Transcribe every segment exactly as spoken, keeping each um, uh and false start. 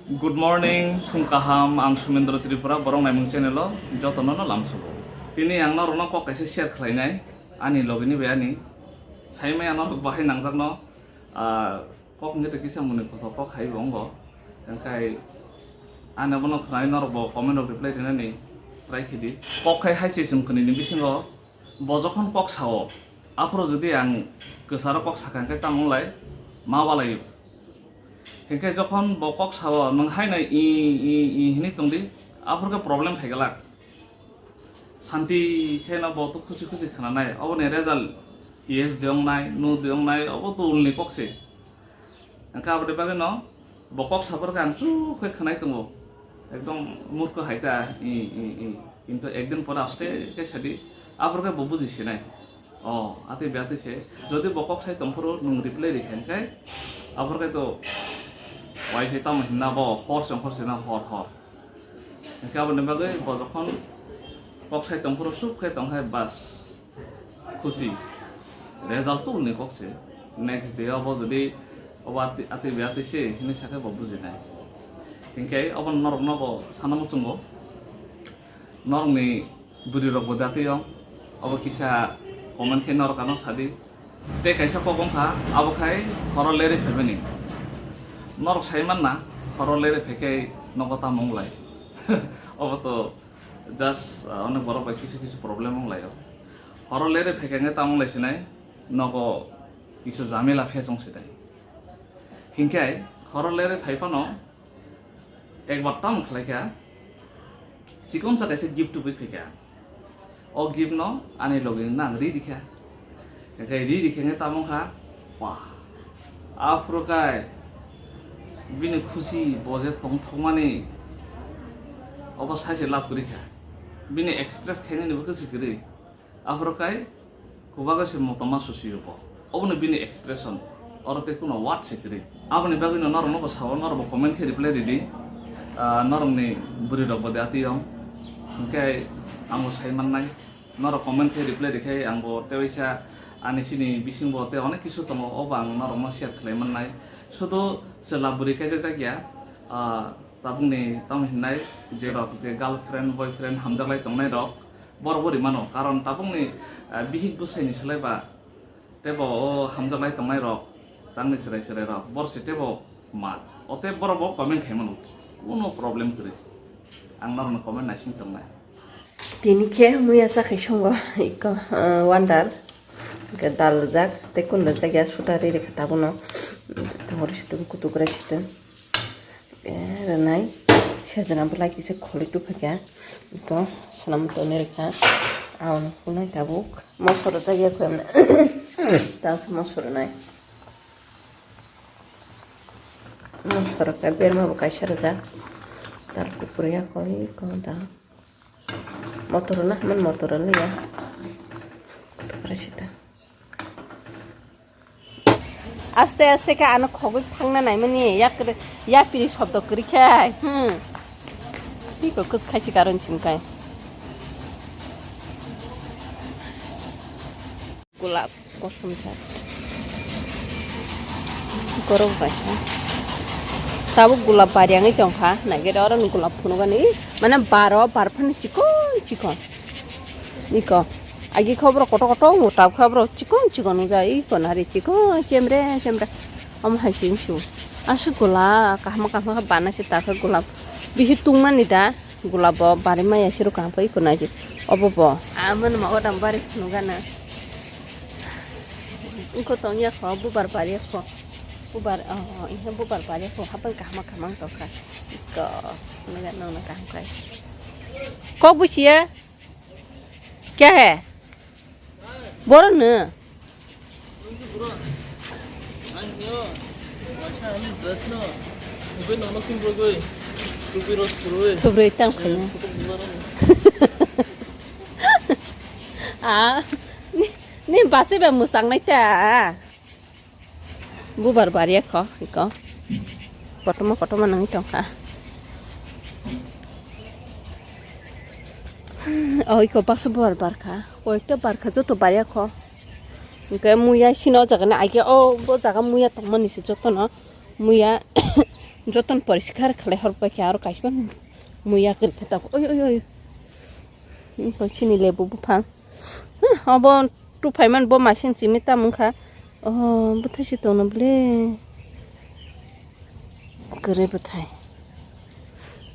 Good morning, phung kaham, ang Sumendra Tripura, borok naimung channel o jotono no lamsugo. Tini ang norokno kok kaisa share khlainai, ani logini bai ani. Saimaya norok bahai nangjakno, ah, kok wngkhe tei kisa mwnwi kothok kok hai bo wngo. Hwnkhe ani abono khwnai norok bo comment rok reply rinani try khe di. Kok khai hai se chwng kwnwi ni bisingo bo jokhon kok sao, aphuru jodi ang kwcharo kok sakha hwnkhe tamo wnglai ma balaio. Hinkhe jokhon bo kok sao, nwng haino i, i, i hinwi tongdi, aphuru khe problem phai glak. Santi kheno bo to khusi khusi khwnanai, oboni result yes de wngnai, no de wngnai, obo to ulni kok se. Hwnkhe aboni bagwino bo kok saphar khe ang chuk khe khwnai tongo, ekdom murkho hai ta, i, i, i. Kintu ekdin pore aste khe sadi, aphuru khe bo buji sinai. O, atwi bai atwi se. Jodi bo kok sai tongphuru nwng reply rikha hwnkhe, aphuru khe to waisa tamo hinna bo hor se ongkhor sina hor hor. Hwnkhe aboni bagwi bo jokhon kok sai tongphuru suk khe tongkhe bas khusi. Result to ulni kok se. Next day obo jodi obo atwi, atwi bai atwi se hinwi sakhe bo bujinai. Hinkhe obo norokno bo sana muchungo. Norokni bwrwi rok bo datwi yong, obo kisa comment khe norok ano sadi. Tei kaisa kok wngkha, abo khai horo lerwi phaimani. Norok sai manna, horo lerwi phaikhai nogo tamo wnglai. Obo to just, ah, onek borok bai kisu kisu problem wnglaio. Horo lerwi phaikha hwnkhe tamo wnglai sinai, nogo kisu jamila face wng sinai. Hinkhe horo lerwi phai phano ekbar tamo khlaikha, chikonsa kaisa gift tubui phaikha. O gift no ani logi no ang ri rikha. Hwnkhe ri rikha hwnkhe tamo wngkha, wah, aphuru khe bini khusi bo je tongthokmani obo sai se lab kwrwi kha. Bini express khainani bo khe se kwrwi. Aphuru khe Kubago se motoma susi yubo. Obono bini expression. Oro tei kuno word se kwrwi. Aboni bagwino norokno bo sao, norok bo comment khe reply ridi. Ah, norokni bwrwi rok bo de atiyong. Hwnkhe ang bo sai mannai. Norok comment khe reply rikhe ang bo tei waisa ani chini bising bo tei onek kisu tongo, obo ang norokno share khlai mannai. Sudu chwla bwrwi kaijakjak ya. Ah, tabukni tamo hinnai je rok je girlfriend, boyfriend hamjaklai tongnai rok. Borok bo rimano, karon tabukni, ah, bihik bwsaini swlaiba teibo o hamjaklai tongnai rok, tangni chwrai chwrai rok, borok se teibo ma, o tei borok bo comment khaimano, kuno problem kwrwi. Ang norokno comment naising tongnai. Tini khe muya chakhai songo, iko, ah, wonder, hwnkhe dal rijak, tei kun rijak ya, suda ri rikha tabukno, tongori situng kutuk rai situng. Eh, rwnai. Sejana bwlai kisa kholi tubukha. Ito swnam toni rwkha. Aoni phunai tabuk. Moso rwjak ya kho emne. Tasa moso rwnai. Moso rwkha, berma bo kaisa rwjak. Tal kupur ya kho, iko da. Motor na, man motor na ya. Kutuk rai sita. Aste aste khe ano khogwi thangna naimani yak, yapiri shobdo kwrwi khe. Hmm. Tiko kwch khaisi karon chimkai. Gulab kosom thar. Gorok bai ha. Tabuk gulab bari angwi tongkha. Naikhe oro ni gulab phunukani. Mane baro, bar phani chikon chikon. Niko. Agi kho borok kotor kotor wngkha, tabuk khe borok chikon chikon wngjak, iko nari chikon chemre chemre. Omo hai se wngsu. Aswk gulab kaham kaham khe bana se ta khe gulab. Bisi tungmani da gulab bo bari maya siro kaham khe iko nai di. Obo bo. Amon ma odam bari phunukgana. Wngkho tongya kho, bubar barya kho. Bubar, oh, oh, ihe bubar barya kho, hapan kaham kaham tongkha. Iko, phunukgana nang kaham khai. Kok busiya? Kya hai? Boro no. Thubrwi tang khaina. Ah, ni, ni bacha ba mwchang nai ta. Bubar bari ekho, iko. Kotorma, kotorma nangwi tongkha. Oh, iko baksa bubar barkha. Koyekta barkha, joto bari ekho. Hwnkhe muya sino o jaga ni aige, o, bo jaga muya tongmani se jotono. Muya Joton poriskar khlai hor pai khe aro kaisa muya kwrwi khe ta. Oi, oi, oi. Hmm, koi chini lebu buphang. Hmm, obo tu phaiman bo masing chimi ta mungkha. Oh, bwthai si tongno ble. Kwrwi bwthai.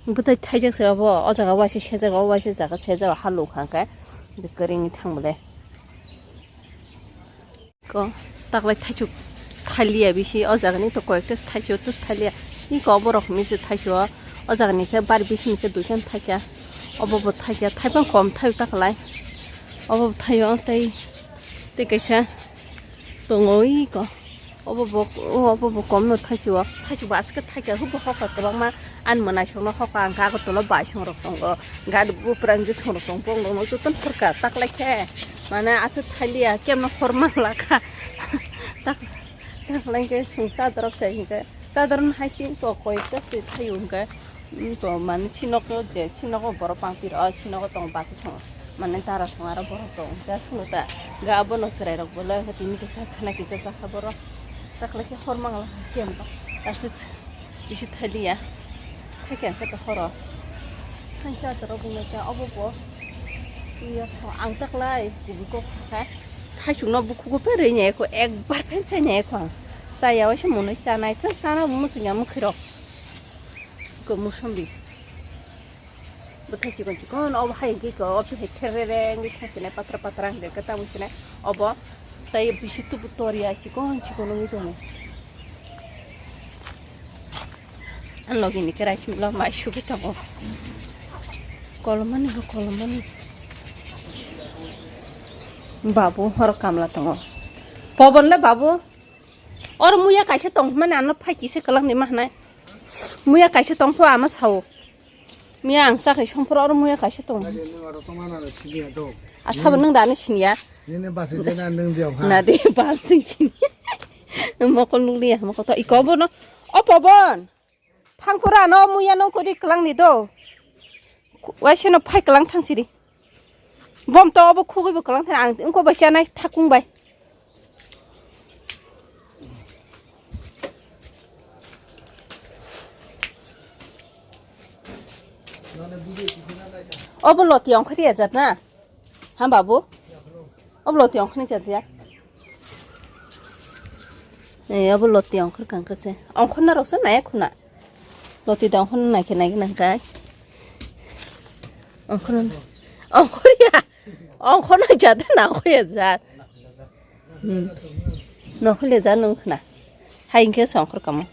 Bwthai thaijak se obo. O jaga waisa sejak, o waisa jaga sejak, ha lukha khe. Kwrwi wngwi thang bwle. Ko taklai thaichuk thalia bisi o jaga ni to koyekta thaichuk tus thalia. Iko borok hinwi se thaichuk o jaga ni khe bar bisi ni khe duikan thaikha. Obo bo thaikha, thaipang kom thaio taklai. Obo bo thaio tei, tei kaisa tongo iko. Obo bo, obo bo kom no thaichuk o. Thaichuk bo aswk thaikha, hubo hokha kwbangma. Ani mwnaisongno hokha ang khe Agartala baisongrok tongo, gari buprang jesongrok tongo, bongno jotono phurkha taklaikhe, mane aswk thailiya, kemno hor manglakha. Tak-, taklaikhe chwng chadarok sai hinkhe, chadarokno hai sing to koyekta se thaio hinkhe, mm, to mane chinogo je, chinogo borok pangpiro, chinogo tongo bachai tongo. Mane dara song aro borok tong ja sunu ta ga abono chwrai rok bole tini kisa khana kisa jakha borok taklai khe hor mangla kem ta aswk bisi thaliya thaikia khe to horo thaisa to rok bumai khe obo bo ya kho ang taklai kubu kok sakha thaichuk no bukhugo pherwi nya ekho ekbar phen chai nya ekho ang chaya waisa mwnwi chanai chwng chana muchungya mwkhwi rok ko musombi. Bwthai chikon chikon obo hai hwnkhe khe obo hai therere wngwi thangsinai patra patra hwnkhe tamo sinai obo tei bisi tubu toriya chikon chikon wngwi tongo. Ang logi ni khe raising lo mai sugwi tongo kolomani bo kolomani. Babu horo kamla tongo. Pobon le babu. Oro muya kaisa tong hwnmani ano phai kisa kwlangni ma hwnai. Muya kaisa tong pho ama sao. Muya ang chakhai songphoro oro muya kaisa tong. Nini oro tongmani ano siniya do. Asabo nwng da ano siniya. Nini basi jena nwng diya kha. Na de bal sing sini. Mokol nukliya mokol to iko bono. O Pobon. Thang phuru ano muya no kori kwlangni do. Waisa no phai kwlang thang siri. Bom to obo khugui bo kwlang thang ang wngko bai chanai thakung bai. Obo loti ongkhor ya jat na? Ha babu? Obo loti ongkhor ni jat ya? Eh, obo loti ongkhor kang kase. Ongkhor na roksa naya khuna. Loti da ongkhor na nai khe nai nang kai. Ongkhor na. Ongkhor ya. Ongkhor na jat na ongkhor ya jat. Hmm. Nongkhor ya jat nung khuna. Hai hingke sa ongkhor kamo.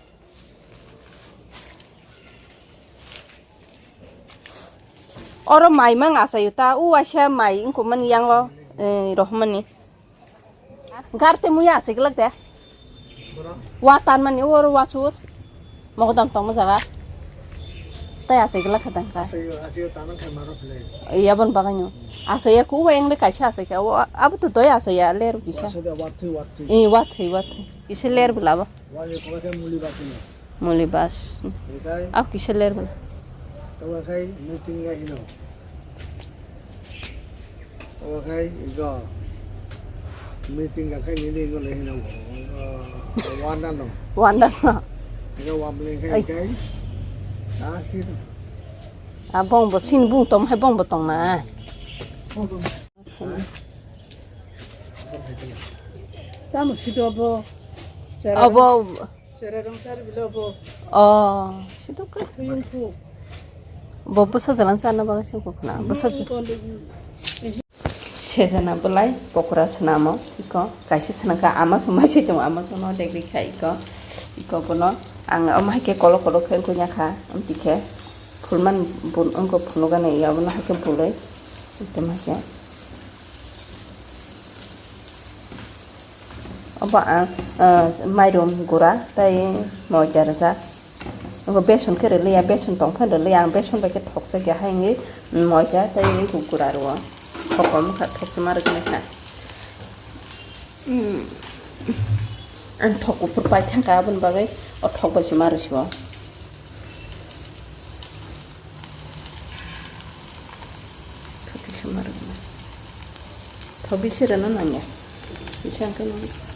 Oro mai mang achaio ta, u waisa mai wngkukmani yango, eh, rohormani. Gar tei muya achai glak de. Wa tanmani oro wachur. Mogodam tongma jaga. Tai achai glak kha tang kha. Yabon bagano. Achai ya ku wa engle kaisa achai kha. Abo to doi achai ya ler bisa. Eh, wa thwi, wa thwi. Ise ler bwlabo. Wali kolo khe muli bas ni. Muli bas. Ekai. Ap kisa ler bwla. Tawa khai meeting ga hino. Tawa khai igo. Meeting ga khai nini igo le hino. Wanda no. Wanda no. Igo wabling khai Ai. Ikai. Ah, sir. Ah, bong bo sin bung tom hai bong bo tong na. Tamo sido bo. Abo. Chera rong sar bilo bo. Oh, sido ka. Thuyung phu. Bo bwsa jalan sana bagwi se kokna. Bwsa Thuyung ja- kondo. Sejana belai pokora swnamo iko kaisa swnangkha ama sumai se tongo ama sono degri kha iko iko bono ang ama hai khe kolok kolok khe wngkha amtwi khe phulman bun wngkha phunukgani abono hai khe bulwi tongma khe. Obo ang, ah, mairum gura tei moida rijak. Obo beson khe rwliya, beson tongphano rwliya, ang beson bai khe thokjak ya, haini moida tei gura rwo. Thokom kha, thokjama rwgwlai kha. Hmm. Ang thok kuphur pai thangkha, aboni bagwi o thok bai se ma rwsio. Khatik sama rwgwlai. Thok bisi rwna nangya. Bisi ang khe nang.